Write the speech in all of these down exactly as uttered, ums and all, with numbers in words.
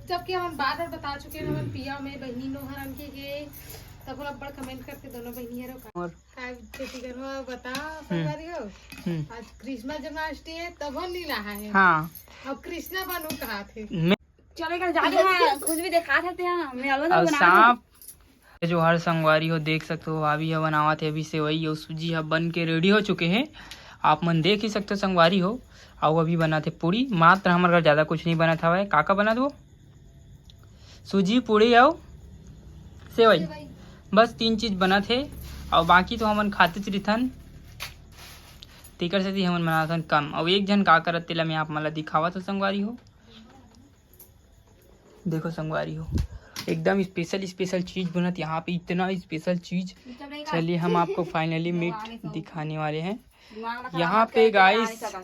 सबके हमन बात हर बता चुके हन, हमन पिया में बहिनी नोहर अनके गे, तब अब्बड़ कमेंट करते दोनों बहिनी हर का। और? का बेटी गनवा बता, हम्म। संगवारी हो? हम्म। आज कृष्णा जन्माष्टमी है, तब हम नहीं नहाए हैं। हाँ। अब कृष्णा बनू कहा थे। मैं चलो, कल जाके हाँ, कुछ भी दिखा सकते हैं, मैं अलवा और बना सांप, ये जो हर संगवारी हो, देख सकते हो, भाभी ह बनावत हे अभी सेवई, अउ सूजी ह बन के रेडी हो चुके हे। आप मन देख ही सकते हो संगवारी हो। अउ अभी बनात हे पूड़ी, मात्र हमर घर ज्यादा कुछ नहीं बनत हवय। का का बनत वो? सूजी, पूड़ी अउ सेवई, सेवई। बस तीन चीज बनत हे, अउ बाकी तो हमन खातेच रिथन, तेकर सेती हमन बनाथन कम। अउ एक झन का करत, तेला मैं आप मन ला दिखावत हो संगवारी हो। देखो संगवारी हो, एकदम स्पेशल स्पेशल चीज बनत यहाँ पे, इतना स्पेशल चीज। चलिए, हम आपको फाइनली मीट दिखाने वाले हैं। यहाँ पे गाइस,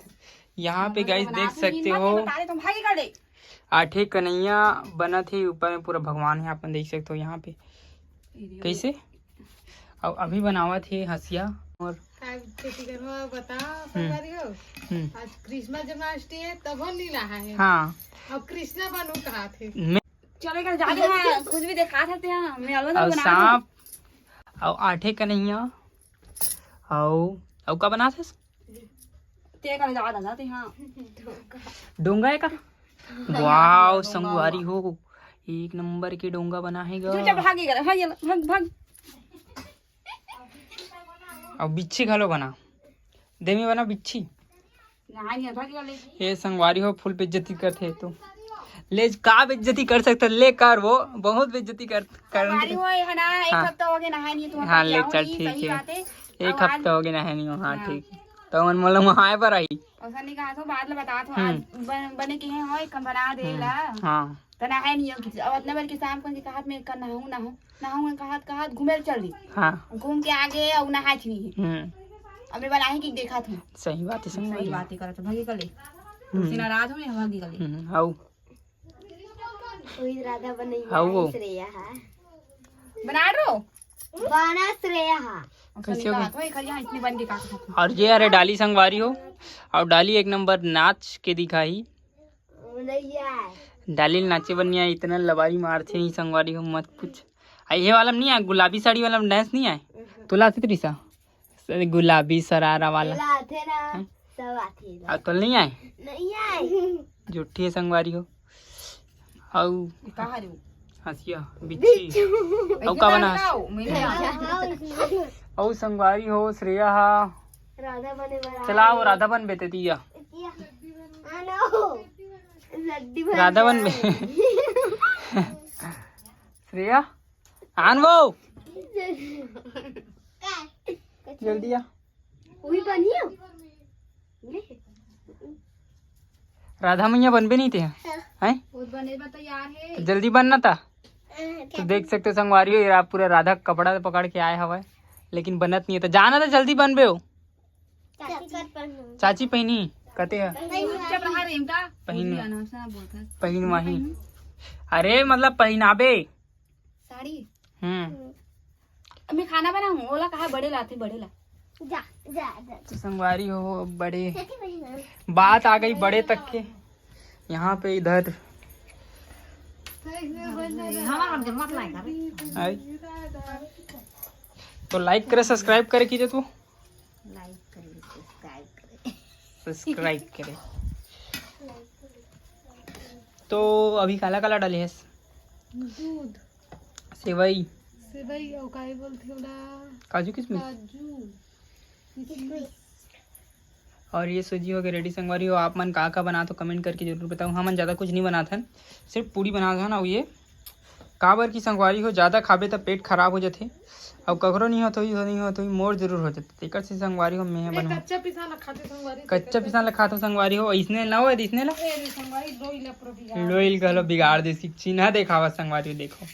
यहाँ पे गाइस देख सकते हो, आठे कन्हैया बनत हे, ऊपर में पूरा भगवान है, आप मन देख सकते हो यहाँ पे। कैसे? अउ अभी बनावत हे हंसिया। और का बेटी गनवा बता, हम्म। संगवारी हो? हम्म। आज कृष्णा जन्माष्टमी है, तब हम नहीं नहाए हैं। हाँ। अब कृष्णा बनू कहा थे। मैं चलो, कल जाके हाँ, कुछ भी दिखा सकते हैं, मैं अलवा और बना सांप, अउ आठे कन्हैया, अउ, अउ का बना थे? ते कल जा रहा था, हाँ। डोंगा है का? वाओ, डोंगा, संगवारी हो, एक नंबर के डोंगा बना है गा। चुपचाप भागी गला, भाग गला, भाग, भाग। अब बिच्छी घलो बना, देमी बना बिच्छी। नहाए नहीं, भाग गला। ये संगवारी हो, फुल बेइज्जती करते तो ले, का बेइज्जती कर सकते, ले कर वो बहुत बेइज्जती कर, कर संगवारी हो, है ना, एक हाँ। हफ्ता हो गया नहाए नहीं, तुम हाँ, ले चल, ठीक है। एक हफ्ता हो गया नहाए नहीं हो, हाँ, हाँ। ठीक है। तो मन मोला नहाए पर आई। ऐसा नहीं कहा तो बात ला बता तो, हम्म। आज बन, बने के हैं, हो, एक बना दे हम्म, ला। हाँ। तो नहाए नहीं हो किसी, अब इतना बार के शाम को कहा मैं कर नहाऊं, नहाऊं, नहाऊं, कहत, कहत घूमे चल दी। हाँ। घूम के आगे और नहाए नहीं है। हम्म। अब मैं बनाए कि देखा था। सही बात है, सही सही बात है। बात ही करत, भागी गले। हम्म। तुमसे नाराज हो, मैं भागी गले। हम्म, हाउ। कोई राधा बनई हाउ वो। श्रेया हा। बना रो। बना श्रेया हा। कैसे हो गई? तो खाली यहाँ इतनी बन के काट सकती। और ये अरे डाली संगवारी हो, और डाली एक नंबर नाच के दिखाई। डाली नाचे बनिया इतना लबारी मारथे नहीं संगवारी हो, मत पूछ। आ ये वाला में नहीं आए, गुलाबी साड़ी वाला में डांस नहीं आए? तोला आथे त्रिशा? गुलाबी सरारा वाला। एला आथे ना, हैं? सब आथे एला। अउ तोला नहीं आए? नहीं आए। झूठी है संगवारी हो। अउ ये का हरे वो? हंसिया, बिच्छू। बिच्छी। अउ का बना? अउ संगवारी हो, श्रेया हा। राधा बने वाला चला, वो है। राधा बन बेते दिया। आनो। लड्डी बन राधा बन बे। श्रेया, आन वो। जल्दी आ। वही बनियो। राधा मैया बनबे नहीं थे, हैं? खुद बने बा तैयार है। जल्दी बनना था। तो देख सकते हो संगवारी हो, ये रा-, पूरा राधा कपड़ा पकड़ के आए हवा है, लेकिन बनत नहीं है। तो जाना था, जल्दी बनबे हो। चाची कर पहनू। चाची पहनी, कते है? पहनू। चुप रहा रेमटा। पहनू। बोल दिया ना, उसने ना बोलता। पहनू माही। अरे मतलब पहनाबे। साड़ी। हम्म। अब मैं खाना बनाऊं, ओला कहा बड़े लाते, बड़े ला। जा, जा, जा। तो संगवारी हो, बड़े सच्ची बड़ी ना। बात आ गई बड़े तक के। यहाँ पे इधर हमारा हम जन्मत लाए कर। आई। तो लाइक करे, सब्सक्राइब करे कीजिए तू। लाइक करे, सब्सक्राइब करे। सब्सक्राइब करे। तो अभी काला काला डाले हस? दूध। सेवई। सेवई अउ काई बोलथे ओला? काजू किशमिश। काजू किशमिश। और ये सूजी हो गए रेडी संगवारी हो। आप मन का का बनात हो कमेंट करके जरूर बताओ। हमन ज़्यादा कुछ नहीं बनात हन, सिर्फ पूड़ी बनात हन। और ये काबर की संगवारी हो, ज़्यादा खाबे त पेट खराब हो जाथे, अउ ककरो नहीं होत होई, नहीं होत होई, मोर जरूर हो जाथे। तेकर से संगवारी हो, मैं नहीं, बनवा कच्चा पिसान ला खाते संगवारी, कच्चा पिसान ला खाते संगवारी हो, इसने ना हो, इसने ला ए रे संगवारी, लोई ला पूरा बिगाड़ लोई घलो बिगाड़ दे, चिन्हा देखावा संगवारी हो। देखो,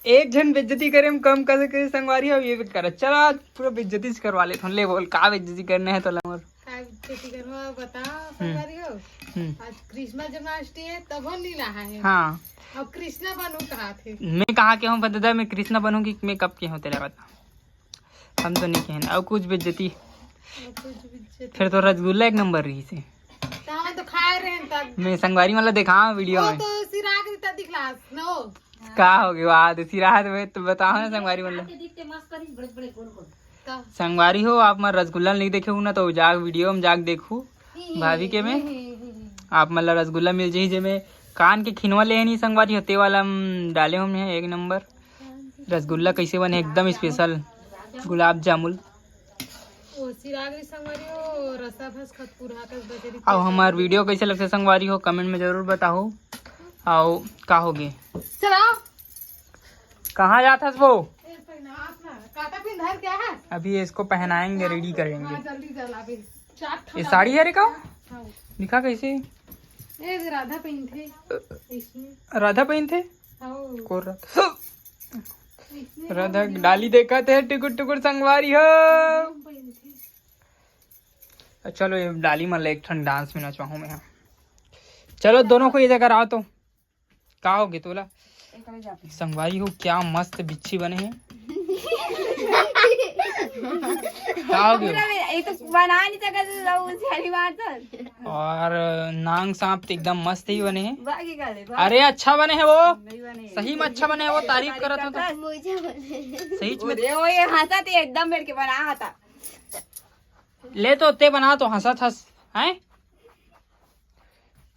एक झन बेइज्जती करे में कम कर सके संगवारी हो, ये भी करे। चला, पूरा बेइज्जती से करवा लेथन। ले बोल, का बेइज्जती करना है तोला मोर? का बेइज्जती करवा बता, हम्म। संगवारी हो? हम्म। आज कृष्णा जन्माष्टमी है, तब हम नहीं नहाए हैं। हाँ। अब कृष्णा बनू कहा थे। मैं कहा के हूँ बता, मैं कृष्णा बनूंगी, मैं कब के हूँ तेला बता। हम तो नहीं कहन, अउ कुछ बेइज्जती। अउ कुछ बेइज्जती। फिर तो रसगुल्ला एक नंबर रही से। तो हम तो खाए रहे हैं तब। मैं संगवारी वाला देखा वीडियो वो में। तो सिरा के दिखलास नो। का हो गया? वाह, तो सिराहत में तो बताओ ना संगवारी मन ला। दिखते मस्त करिस, बड़े बड़े गोल गोल। का? संगवारी हो, आप मन रसगुल्ला नहीं देखे हो ना, तो जाग वीडियो में जाग देखू भाभी के में। आप मन ला रसगुल्ला मिल जाही, जेमे कान के खिनवा ले हे नहीं संगवारी हो, ते वाला हम डाले हम हे एक नंबर। रसगुल्ला कैसे बने, एकदम स्पेशल गुलाब जामुन। ओ सिराग रे संगवारी हो, रसा भस खतपुरहा कस बजरी। अब हमार वीडियो कैसे लगथे संगवारी हो, कमेंट में जरूर बताओ। आओ, का हो गए? चला। कहाँ जात हस वो? ए, पहनावत ना। काटा पिन धर क्या है? अभी इसको पहनाएंगे, रेडी करेंगे। हाँ, जल्दी चला अभी। चार ठो ये साड़ी है रे का? हाँ। दिखा कैसे? ए, राधा पहनथे। इसमें। राधा पहनथे? हाँ। कोन राधा? इसमें राधा राधा। डाली देखत हे, टुकुर टुकुर संगवारी हो। पहनथे। चलो, ये डाली मन ला एक ठन डांस में नचवाहूँ मैं। चलो, दोनों को ये जगह आओ तो। का हो गे तोला? संगवारी हो, क्या मस्त बिच्छी बने हे। का हो गे? पूरा में, ये तो बना नहीं सकत, वो उछाली मारत। और नांग सांप तो एकदम मस्त ही बने हे। बाकी का ले, बाकी अरे, अच्छा बने हे वो। नहीं बने। सही में अच्छा बने हे वो, तारीफ करत हो तो। मुझे बने। सही में। अरे, वो ये हंसत हे एकदम मेरे के बना हता। ले तो ते बना तो हंसत हंस, हैं?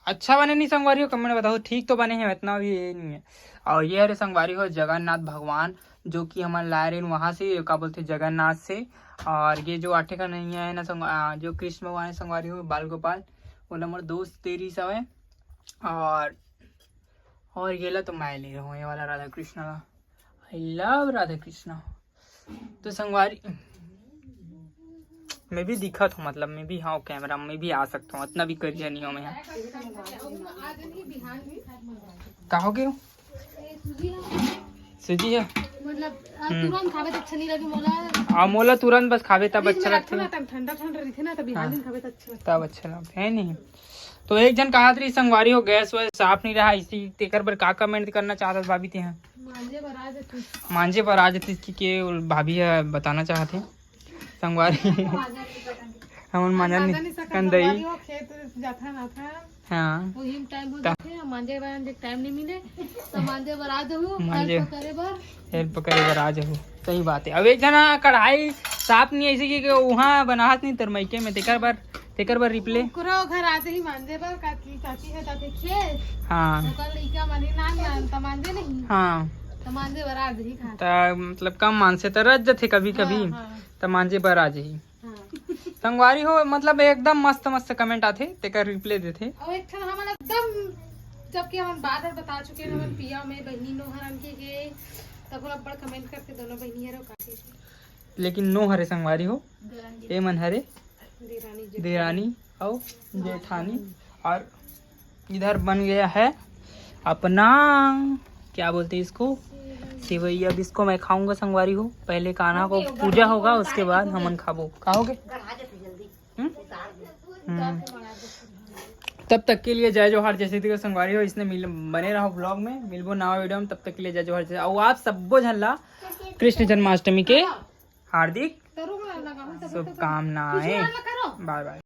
अच्छा बने नहीं संगवारी हो, कमेंट बताओ, ठीक तो बने हे, इतना भी ये नहीं है। और ये हरे संगवारी हो जगन्नाथ भगवान, जो कि हमन लाए रहे वहाँ से, का बोलते, जगन्नाथ से। और ये जो आठे का नहीं है ना संग-, आ, जो कृष्ण भगवान है संगवारी हो, बाल गोपाल, वो हमर दोस्त तेरी सब है। और, और ये ला तो मैं ले रहा हूँ, ये वाला राधा कृष्ण का। I love Radha Krishna. तो संगवारी, मैं भी दिखत हूँ, मतलब मैं भी, हाँ, कैमरा में भी आ सकता हूँ, इतना भी करिया नहीं हूँ मैं। का हो गए? सूजी है। मतलब, आ, हम्म। तुरंत खावे त अच्छा नहीं लगे मोला। आ, मोला तुरंत बस खावे तब फ्रिज अच्छा में रखो लगथे। ना, तब ठंडा ठंडा रहिथे ना, तब बिहान हाँ। दिन खावे त अच्छा लगथे। तब अच्छा लगथे, है नहीं? तो एक झन कहत रही संगवारी हो, गैस वैस साफ नहीं रहा, इसी तेकर बर का कमेंट करना चाहत हस भाभी तेहा? मांजे बर आ जतिस। मांजे बर आ जतिस कि के भाभी ह बताना चाहत हे संगवारी। हमन मांजा मांजा नहीं नहीं सकन सकन दई। संगवारी हो, खेत जाथन आथन। हाँ। वही टाइम हो त- जाथे, मांजे बर जे टाइम नहीं मिले, तो मांजे बर आ जाहू, मांजे। हेल्प करे बर। हेल्प करे बर आ जाहू। सही बात है। अब एक जना कढ़ाई साफ नहीं ऐसे कि, कि उहाँ बनाहत नहीं तोर मइके में, तेकर बर, तेकर बर रिप्ले। ओकरो घर आ जाही मांजे बर, काकी, काकी है ताते खेत। हाँ। ओकर लइका माने नान नान, त मांजे नहीं। हाँ। त मांजे बर आ जाही खा। त मतलब कम मानसे त रज जथे कभी कभी, हाँ, हाँ। त मांजे बर आ जाही। हाँ। संगवारी हो, मतलब एकदम मस्त मस्त कमेंट आथे, तेकर रिप्ले देथे। और एक ठन हमन एकदम, जबकि हमन बात और बता चुके हैं, हमन पिया में बहनी नोहर अनके के, तब अब्बड़ कमेंट करते दोनों बहनी हर काकी के। लेकिन नो हरे संगवारी हो, देरानी। ए मन हरे देरानी जेठानी। देरानी और जेठानी। और इधर बन गया है अपना, क्या बोलते हैं इसको, सेवई। अब इसको मैं खाऊंगा संगवारी हो, पहले कान्हा को पूजा होगा, उसके बाद हमन खाबो। खाओगे? हम्म? हम्म। तब तक के लिए जय जोहार, जय छत्तीसगढ़ संगवारी हो। इसने मिल, बने रहो ब्लॉग में, मिलबो नवा वीडियो में। तब तक के लिए जय जोहार, जय, और आप सबो झन ला कृष्ण जन्माष्टमी के हार्दिक शुभकामनाएं। बाय बाय।